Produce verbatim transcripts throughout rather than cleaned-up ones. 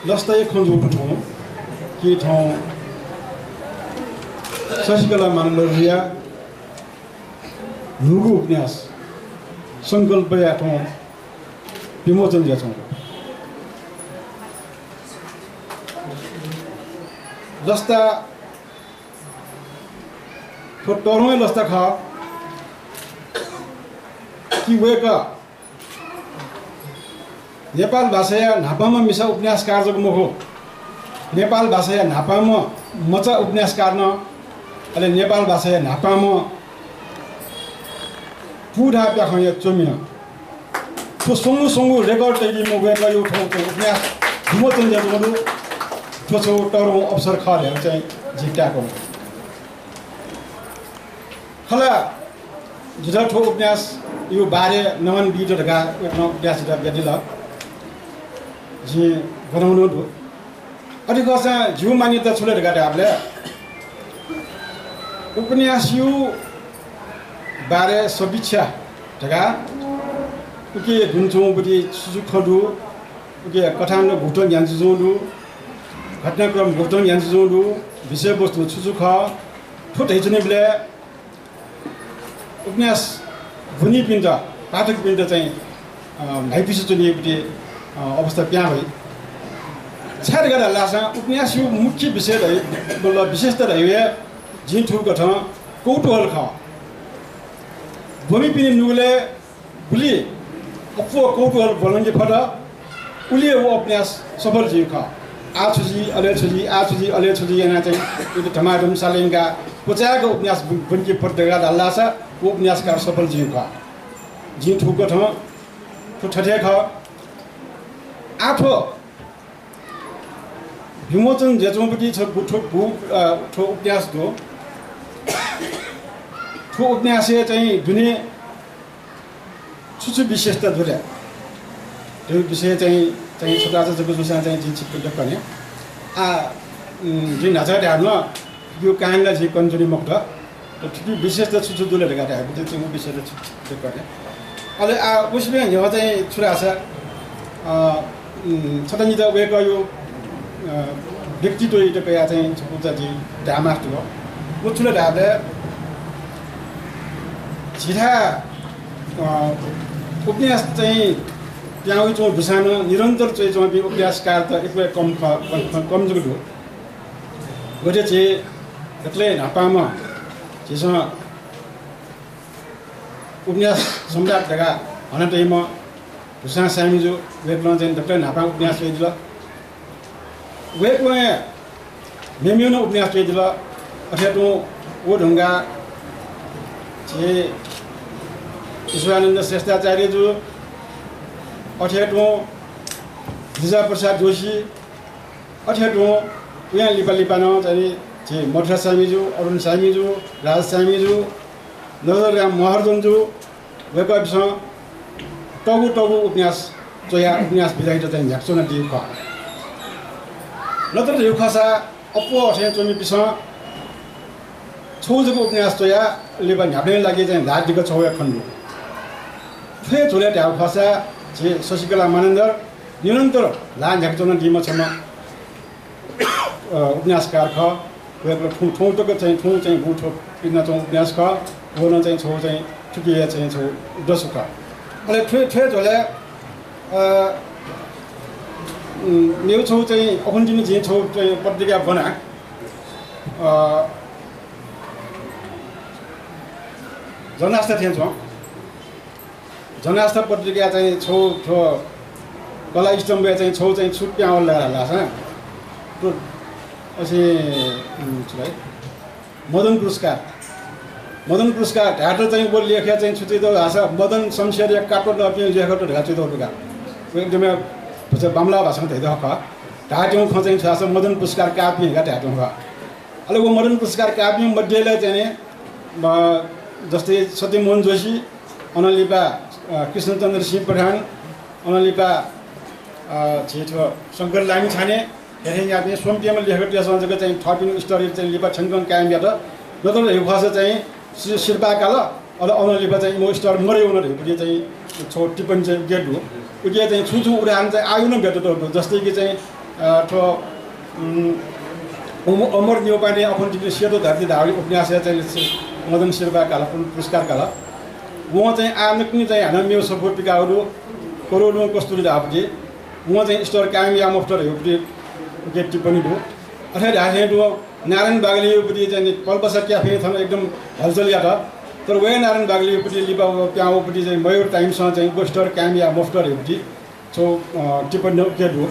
लसताया खँ जूगु थौं कि थौं शशिकला मानन्धरजुया न्हूगु उपन्यास संकल्पया थौं विमोचन जुयाच्वंगु। लसता, थ्व तःधंगु लसता खः कि वय्कः नेपाल भाषाया न्हापांम्ह मिसा उपन्यासकार जक मखु, नेपाल भाषाया न्हापांम्ह मचा उपन्यासकार नं, अले नेपाल भाषाया न्हापांम्ह पूधाः प्याखंया च्वमि नं। थ्व स्वंगू स्वंगू record तयादीम्ह वय्कःया थ्व, थ्व उपन्यास विमोचन जुयाच्वंगु दु। थ्व छगू तःधंगु अवसर खः धयागु चाहिँ जिं कायेकूगु। खला, जितः थ्व उपन्यासया बारे नवानाबीत धकाः वय्कलं उपन्यास जितः बियादिल। जिं ब्वनागु नं दु। अथे खःसां जिगु मान्यता छु ले धकाः धायेबलय् उपन्यासया बारे समीक्षा धकाः उकी दुने च्वंगु छु छु खँ दु, उकी कथानक गुकथं न्ह्यानाच्वंगु दु, घटनाक्रम गुकथं न्ह्यानाच्वंगु दु, विषयवस्तु छु छु खः, थ्व धयाच्वनीबलय् उपन्यास ब्वनीपिन्त, पाठकपिन्त चाहिँ, अ, न्ह्याइपुसे च्वनीगु, अ, अवस्था पिहां वइ। छाय् धकाः धाःसा उपन्यासया मुख्य विषय धइ, मतलब विशेषता धइगु हे जिं थुकथं कौतूहल खः। ब्वनीपिनि नुगलय् गुलि अप्वः कौतूहल ब्वलंके फत, उलि हे व उपन्यास सफल जुइगु खः। आः छु जुइ, अले छु जुइ, आः छु जुइ, अले छु जुइ यानाः चाहिँ इमित धमाधम सालय् यंकाः क्वचाय्क उपन्यास ब्व-, ब्वनेके फत धकाः धाल धाःसा व उपन्यासकार सफल जुइगु खः। जिं थुकथं, थ्व थथे खः। आः थ्व विमोचन जुयाच्वंपिं छ गु-, थ्व गु-, अ, थ्व उपन्यास दु। थ्व उपन्यासय् चाहिँ दुने छु छु विशेषता दु ले? थ्व विषय चाहिँ, चाहिँ छता छता जक जूसां चाहिँ जिं छिकपिन्त कने। आ, उम्, जिं न्हाचः धायेधुन, थुकिया कहानी ला जिं कनाच्वनी मखुत। तर थुकिया विशेषता छु छु दु ले धकाः धायेगु चाहिँ व विशेषता छु छु दु कने। अले आ, व सिबें न्ह्यः चाहिँ छु धाःसा, अ, उम्, छता निता वय्कःया, अ, व्यक्तित्वयात कयाः चाहिँ छकूचा जिं धायेमास्ति वः। व छु ले धायेबलय् झीथाय्, अ, उपन्यास चाहिँ पिहां वइच्वंगु दुसां नं निरन्तर च्वयाच्वंपिं उपन्यासकारत इक्वय् कम खः, कम, कम जक दु। गथे झी दकलय् न्हापांम्ह झीसं उपन्यास सम्राट धकाः हनातयाम्ह भूषां साय्मिजु, वय्कलं चाहिँ दकलय् न्हापां उपन्यास च्वयादिल। वय्कलं हे मेमेगु नं उपन्यास च्वयादिल। अथे तुं व धुंकाः झी ईश्वरानन्द श्रेष्ठाचार्यजु, अथे तुं गिरिजा प्रसाद जोशी, अथे तुं वयां लिपा लिपा नं चाहिँ झी मथुरा साय्मिजु, अरुण साय्मिजु, राज साय्मिजु, नजरराम महर्जनजु, वय्कःपिन्सं तःगु तःगु उपन्यास च्वयाः उपन्यास विधायात चाहिँ न्ह्याकाच्वनादीगु खः। नत्र धइगु खःसा अप्वः थें च्वमिपिन्सं छगू जक उपन्यास च्वयाः लिपा न्ह्याबलें लागि चाहिँ ल्हाः दिक्क छगू हे खने दु। थ्व हे झ्वलय् धायेगु खःसा झी शशिकला मानन्धर निरन्तर ल्हाः न्ह्याकाच्वनादीम्ह छम्ह अ, उपन्यासकार खः। वय्कलं थौं, थौं तक चाहिँ, थौं चाहिँ गु थ्व पिनाच्वंगु उपन्यास खः। व नं चाहिँ छगू चाहिँ थुकिया चाहिँ छगू दसु खः। अले थ्व, थ्व हे झ्वलय्, अ, उम्, मेगु छगू चाहिँ अखुन्तिनि जिं छगू चाहिँ पत्रिका ब्वना, अ, जनआस्था थें च्वं। जनआस्था पत्रिकाय् चाहिँ छगू थ्व कला स्तम्भय् चाहिँ छगू चाहिँ छु पिहां वल धाःसा, थ्व अथे, उम्, छु धाइ, मदन पुरस्कार। मदन पुरस्कार धायेत चाहिँ व लेखय् चाहिँ छु च्वयातःगु धाःसा मदन शमशेरया कात्तःपिं लेखक धकाः च्वयातःगु का। व एकदमै भचा बांमलाः भाषां धयातःगु खः। धायेत्यंगु खँ चाहिँ छु धाःसा मदन पुरस्कार काःपिं धकाः धायेत्यंगु खः। अले व मदन पुरस्कार काःपिं मध्ये ला चाहिँ नि, अ, जस्तै सत्यमोहन जोशी, अनं लिपा, अ, कृष्णचन्द्र सिंह प्रधान, अनं लिपा, अ, झी थ्व शंकर लामिछाने, थें थें याःपिं स्वम्ह प्यम्ह लेखकतय्सं जक चाहिँ थःपिनिगु स्तर चाहिँ लिपा थ्यंकं कायम यात। नत्र धइगु खःसा चाहिँ सि-, सिरपाः काल, अले अनं लिपा चाहिँ इमिगु स्तर मदया वन धइगु चाहिँ छगू टिप्पणी चाहिँ उकी दु। उकी चाहिँ छुं छुं उदाहरण चाहिँ आः नं ब्वयातःगु दु। जस्तै कि चाहिँ अ, थ्व, उम्, अम-, अमर न्यौपाने अफन्तिनि सेतो धरती धाःगु उपन्यासय् चाहिँ मदन सिल्वा काल, पुर-, पुरस्कार काल। वं चाहिँ आः नकतिनि चाहिँ हानं मेगु सफू पिकाःगु दु, करोडौं कस्तुरी धाःगु पति। वं चाहिँ स्तर कायम याये मफुत धयागु पति उकी टिप्पणी दु। अथे धाये थें तुं नारायण बागलीयागु पति चाहिँ पल्पसा क्याफें थन एकदम हलचल यात। तर वया नारायण बागलीयागु पति लिपा व प्यां वःगु पति चाहिँ मयूर टाइम्सं चाहिँ व स्तर कायम याये मफुत धयागु पति छगू, अ, टिप्पणी उकी दु।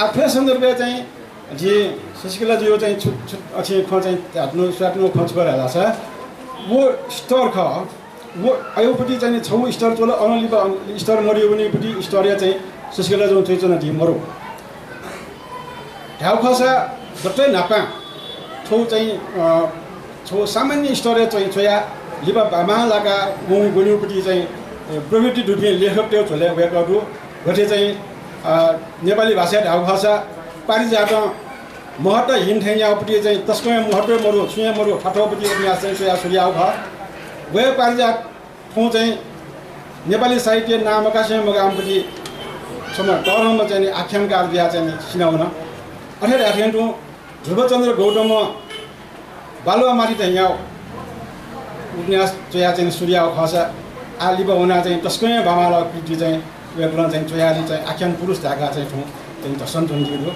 आः थ्व सन्दर्भय् चाहिँ जिं शशिकलाजुयागु चाहिँ छु, छु, अथे खँ चाहिँ ध्यातुनु, स्वातुनु खँ छु धाःसा व स्तर खः। व अय्‌गु पति चाहिँ छगू स्तर च्वल, अनं लिपा स्तर मदुगु पति स्तरया चाहिँ शशिकलाजुं च्वयाच्वनादी मरु। धायेगु खःसा दकलय् न्हापां छगू चाहिँ, अ, छगू सामान्य स्तरय् चाहिँ च्वयाः लिपा बांलाका वंगु पति चाहिँ, अ, प्रवृत्ति दुपिं लेखकतय् झ्वलय् वय्‌कः दु। गथे चाहिँ, अ, नेपाली भाषाय् धायेगु खःसा पारिजातं महत्त्वहीन थें याःगु पति चाहिँ तसकं हे महत्त्व मरु, छुं हे मरु, थथःगु पति उपन्यास चाहिँ च्वयाः सुरु याःगु खः। व हे पारिजात थौं चाहिँ नेपाली साहित्यय् नां मकासे मगाःम्ह पति छम्ह तःधंम्ह चाहिँ आख्यानकार जुयाः चाहिँ सिनावन। अथे धाये थें तुं ध्रुवचन्द्र गौतमं बालुवा माथि धयागु उपन्यास च्वयाः चाहिँ सुरु याःगु खःसा आः लिपा वनाः चाहिँ तसकं हे बांबांलाःगु कृति चाहिँ वय्‌कलं चाहिँ च्वयादी चाहिँ आख्यान पुरुष धायेकाः चाहिँ थौं चाहिँ धस्वां च्वनीगु दु।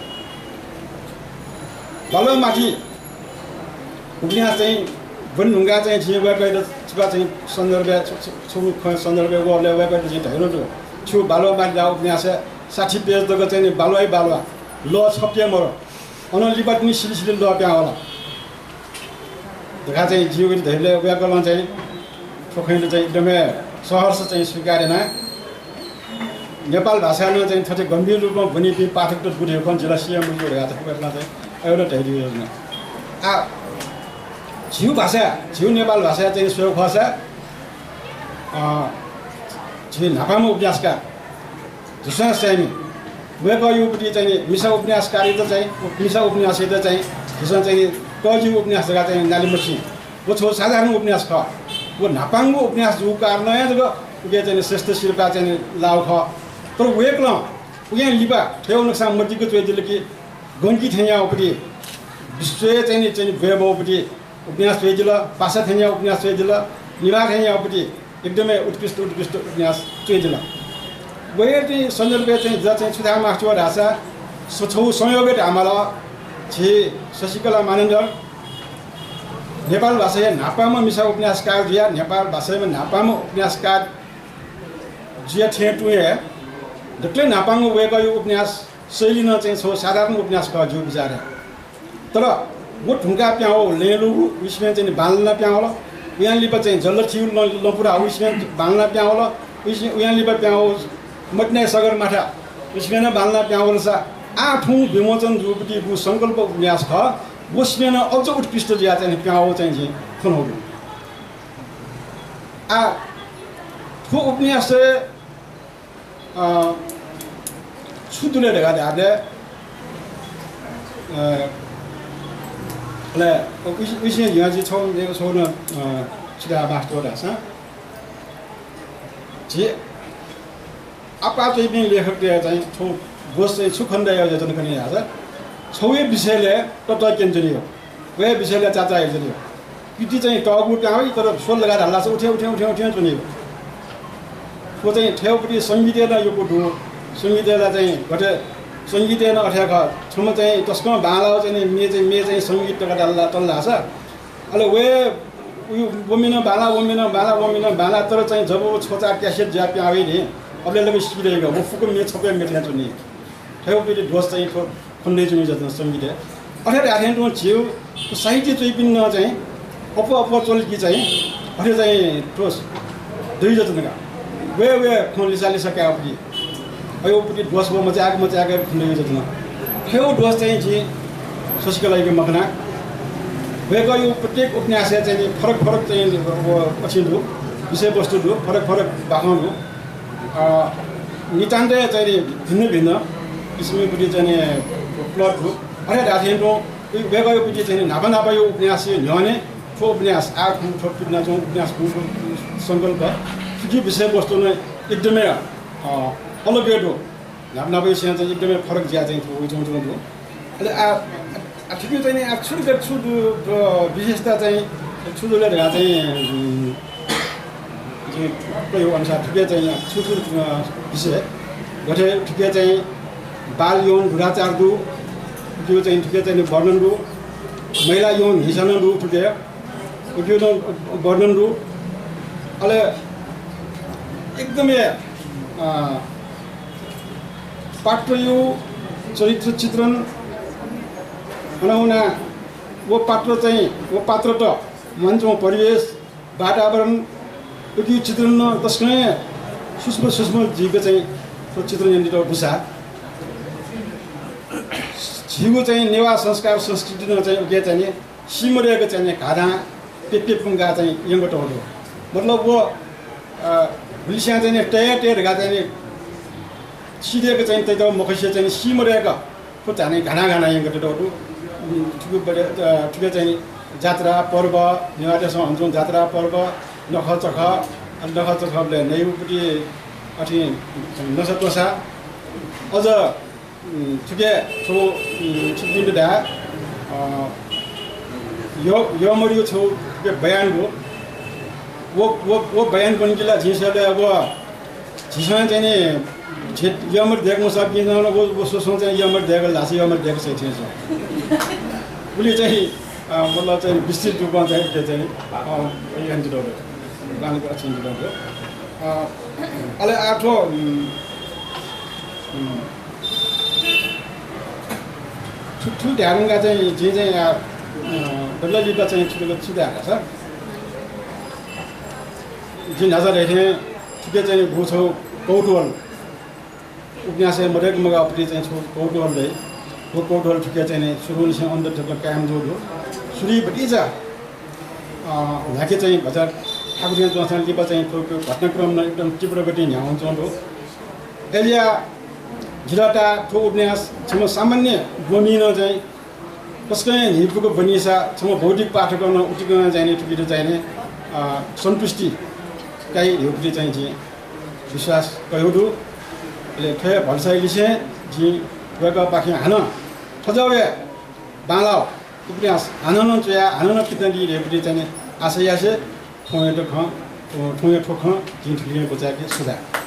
बालुवा माथि उपन्यास चाहिँ ब्वने धुंकाः चाहिँ जिं वय्‌कःयात छुबा चाहिँ सन्दर्भय् छु, छु, छु खँ सन्दर्भय् वःबलय् वय्‌कःयात जिं धयागु दु। छु बालुवा माथि धाःगु उपन्यासय् साठी पेज तक चाहिँ नि बालुवाइ बालुवा, लः छप्ति हे मरु। अनं लिपा तिनि सिलि सिलि लः पिहां वल धकाः चाहिँ जिं उइत धयाबलय् वय्‌कलं चाहिँ थ्व खँयात चाहिँ एकदमै सहर्ष चाहिँ स्वीकार यानाः नेपाल भाषाय् नं चाहिँ थथे गम्भीर रूपमा ब्वनीपिं पाठकत दु धयागु खँ जिं ला सीम्ह मजू धकाः थथे वय्‌कलं चाहिँ अय्‌नं धयादीगु जुल। आः झीगु भाषाय्, झीगु नेपाल भाषाय् चाहिँ स्वयेगु खःसा, अ, झी न्हापांम्ह उपन्यासकार झीसं स्याइम्ह वय्‌कःयागु पति चाहिँ नि मिसा उपन्यासकारयात चाहिँ, मिसा उपन्यासयात चाहिँ झीसं चाहिँ नि तःजिगु उपन्यास धकाः चाहिँ नाले मछिं। व छगू साधारण उपन्यास खः। व न्हापांगु उपन्यास जूगु कारणं हे जक उके चाहिँ नि श्रेष्ठ सिरपाः चाहिँ नि लाःगु खः। तर वय्‌कलं उकिं लिपा थ्व हे नकसां मदिक्क च्वयादिल कि गंकी थें याःगु पति विश्वय् चाहिँ नि, चाहिँ नि ब्वय्‌बौ पति उपन्यास च्वयादिल, पासा थें याःगु उपन्यास च्वयादिल, निभाः थें याःगु पति एकदमै उत्कृष्ट, उत्कृष्ट उपन्यास च्वयादिल। व हे चाहिँ सन्दर्भय् चाहिँ जितः चाहिँ छु धाये मास्ति वः धाःसा, स-, छगू संयोगय् धायेमाल, झी शशिकला मानन्धर नेपाल भाषाया न्हापांम्ह मिसा उपन्यासकार जुयाः नेपाल भाषाया न्हापांम्ह उपन्यासकार जुया थें तुं हे दकलय् न्हापांगु वय्‌कःया उपन्यास शैली नं चाहिँ छगू साधारण उपन्यास खः जिगु विचारय्। तर व धुंकाः पिहां वःगु लँय् लूगु उइसिमय् चाहिँ नि बांलाना पिहां वल। उयां लिपा चाहिँ जल्लथिगु लँ, लँपुरा उइसिमय् बांलाना पिहां वल। उइसि-, उयां लिपा पिहां वःगु मतिनाया सगरमाथा उइसिमय् नं बांलाना पिहां वलसा आः थौं विमोचन जूगु पति संकल्प उपन्यास खः। व सिमय् नं अझ उत्कृष्ट जुयाः चाहिँ नि पिहां वःगु चाहिँ जिं खनागु दु। आः थ्व उपन्यासय् अ, छु दु ले धकाः धाःबलय्, अ, अले उइस-, उइसिं न्ह्यः जि छगू, छगू नं, अ, छु धाये मास्ति वः धाःसा, झी आपाः च्वइपिं लेखकतय् चाहिँ छगू दोष चाहिँ छु खनेदयागु जुयाच्वन खनी धाःसा, छगू हे विषयलय् ततः क्यनाच्वनीगु। व हे विषयलय् चाचाः यानाच्वनीगु। कृति चाहिँ तःगु पिहां वइ, तर स्वर लगाः धाःसा उथें, उथें, उथें, उथें च्वनीगु। थ्व चाहिँ थ्व पति संगीतय् नं यक्व दु। संगीतय् ला चाहिँ गथे संगीतय् नं अथे खः। छम्ह चाहिँ तसकं बांलाःगु चाहिँ नि मे चाहिँ, मे चाहिँ संगीत धकाः धाल ला, तल धाःसा। अले व हे उ-, वमि नं बांला, वमि नं बांला, वमि नं बांला, तर चाहिँ जब व छचाः क्यासेट जुयाः पिहां वइ नि, अबलय् लगे सिधइगु, व फुक्क मे छपय् मे थें च्वनी। थ्व पति दोष चाहिँ थ्व खनेदयाच्वनीगु जुयाच्वन संगीतय्। अथे धाये थें तुं झीगु साहित्य च्वइपिं नं चाहिँ अप्वः अप्वः च्वल कि चाहिँ अथे चाहिँ थ्व दइ जुयाच्वन का। व हे व हे खँ लिसा लिसा कायेगु पति। अय्‌गु पति दोष व मचायेक मचायेक खनेदयाच्वन। थ्व दोष चाहिँ जिं शशिकलायाके मखना। वय्‌कःयागु प्रत्येक उपन्यासय् चाहिँ फरक फरक चाहिँ व अथे दु, विषयवस्तु दु, फरक फरक बाखं दु। अ, नितान्तय् चाहिँ नि भिन्न भिन्न किसिमया पति चाहिँ नि plot दु। अथे धाये थें तुं वय्‌कःया पति चाहिँ नि न्हापा न्हापाया उपन्यासया न्ह्यःने थ्व उपन्यास, आः थ्व पिदनाच्वंगु उपन्यास, थ्व संकल्प, थुकी विषयवस्तु नं एकदमै, अ, अलग हे दु। न्हापा न्हापांनिसें चाहिँ एकदमै फरक जुयाः चाहिँ थ्व वइच्वंच्वं दु। अले आ, आ, आ, थुकिया चाहिँ नि आ, छु दु, छु दु, अ, विशेषता चाहिँ छु दु ले धकाः चाहिँ, उम्, जिं ठ्याक्क यो अनुसार थुकिया चाहिँ छु छु, अ, विषय गथे थुकिया चाहिँ बाल यौन दुराचार दु, थुकिया चाहिँ थुकिया चाहिँ वर्णन दु, महिला यौन हिंसा नं दु थुकिया, थुकिया नं वर्णन दु। अले एकदमै, अ, पात्रया चरित्र चित्रण, अन वना व पात्र चाहिँ, व पात्रत म्वानाच्वंगु परिवेश, वातावरण, उकिया चित्रण नं तसकं हे सूक्ष्म सूक्ष्म जुइक चाहिँ थ्व चित्रण यानादीत दुसा झीगु चाहिँ नेवाः संस्कार संस्कृति नं चाहिँ उके चाहिँ नि सीमदय्क चाहिँ नि घाधां प्यप्यपुंकाः चाहिँ यंकातःगु दु। मतलब व, अ, गुलिस्यां चाहिँ नि तये तये धकाः चाहिँ नि सिधय्क चाहिँ तयेत मखुसे चाहिँ नि सीमदय्क थ्व चाहिँ नि घानाघाना यंकातःगु दु। उम्, थुके बले, अ, थुके चाहिँ नि जात्रा पर्व, नेवाःतय्सं हनाच्वंगु जात्रा पर्व, नखःचखः, अले नखःचखःबलय् नइगुपति अथे नसा त्वसा। अझ उम्, थुके छगू, उम्, छिकपिन्त धाये, अ, य-, यःमरिया छगू थुके बयान दु। व, व, व बयान ब्वनेके ला झीसं ला व झीसं चाहिँ नि झी यःमरि दय्कूम्ह सःपिं नं व, व स्वसं चाहिँ यःमरि दय्कल धाःसा यःमरि दय्क सइ थें च्वं। उलि चाहिँ, अ, मतलब चाहिँ विस्तृत रूपमा चाहिँ उके चाहिँ, अ, यानादिल। बांलाक अथे यानादिल। अ, अले आः थ्व, उम्, उम्, थु, थुलि धाये धुंकाः चाहिँ जिं चाहिँ, अ, अ, दकलय् लिपा चाहिँ थुलि छु धाये धाःसा, जिं न्हाचः धयाथें थुके चाहिँ गुगु छगू कौतूहल, उपन्यासय् मदय्क मगाःपति चाहिँ छगू कौतूहल दइ। व कौतूहल थुके चाहिँ नि सुरुंनिसें अन्त तक कायम जूगु दु। सुरुइ भतिचा, अ, न्हाके चाहिँ भचा थाकुथें च्वंसां लिपा चाहिँ थ्व घटनाक्रम नं एकदम तीव्र गतिं न्ह्यावंच्वं दु। अय्‌जुयाः जितः ताः थ्व उपन्यास छम्ह सामान्य ब्वमिं नं चाहिँ तसकं हे न्हिपुक ब्वनीसा छम्ह बौद्धिक पाठकं नं उतिकं चाहिँ नि थुकित चाहिँ नि, अ, सन्तुष्टि काइ धइगु चाहिँ जिं विश्वास कयागु दु। अले थ्व हे भलसाया लिसें जिं वय्‌कःपाखें हानं थज्याःगु हे बांलाःगु उपन्यास हानं नं च्वयाः हानं नं पितिनादी धइगु चाहिँ नि आशा यासें थौंयात खँ, थौंया थ्व खँ जिं थुकिं क्वचायेके सुभाय्।